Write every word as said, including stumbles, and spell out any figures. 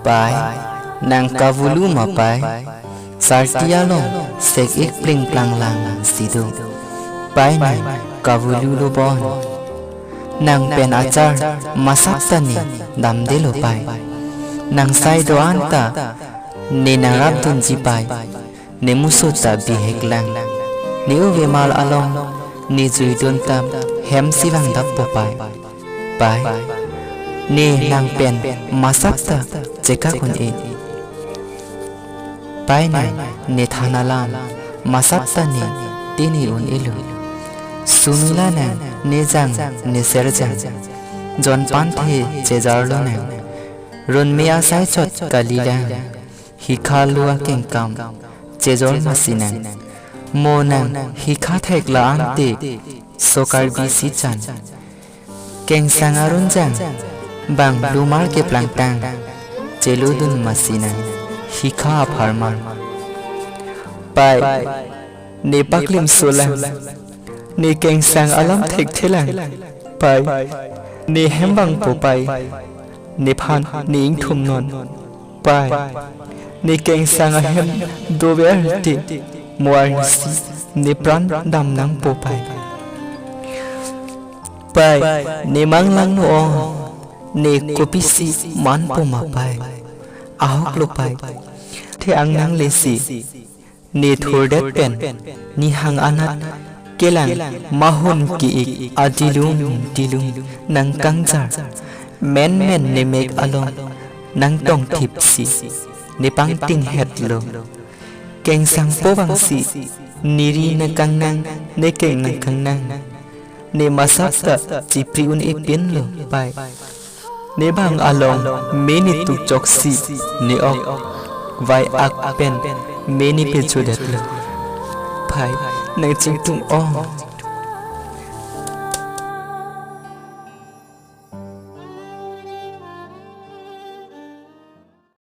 Pai, nang kavulu ma pai? Sarti along sek-ik plingplang lang si do. Pai, nang kavulu lo bon? Nang pen achar masap ta ne damde lo pai. Nang sai do-an ta ne nangrap dunji pai. Ne muso ta bihek lang. Ne ove mal along ne juidun ta hem si vangdappo pai. Pai, ne nang pen masap ta chekak un-e. Pai, nang ne than alam masap ta ne tini un-elo. Sumila nang ne jang ne serjang, jon panthe chejarlo nang. Runme asai chot kali lang. Hikha lo akengkam chejor masi nang. Mo nang hikha thek la ante so Karbi si chan. Kengsang arun jang bang lumar keplangtang cheludun masi nang hikha apharman. Pai, ne paklim so lang. Ne kengsang alam thekthe lang. Pai, ne hem vangpo pai. Nephan ne ingthum non. Pai, ne kengsang ahem dover te mo arnisi ne pran dam nangpo pai. Pai, ne mang langno o, ne kopisi manpo ma pai? Ahok lo pai. The ang nangle si ne thurdet pen nihang anat kelang mahun ki-ik adilung dilung nang kangjar. Menmen ne mek along nang tongthip si ne pangting het lo. Kengsangpo vangsi ne ri nang kangnang, ne keng nang kangnang. Ne masap ta chipri un-e pinlo pai. Ne bang along me ne tukchok si ne ok vai-ak pen me ne pechodet lo. Pai, nang chingtum o.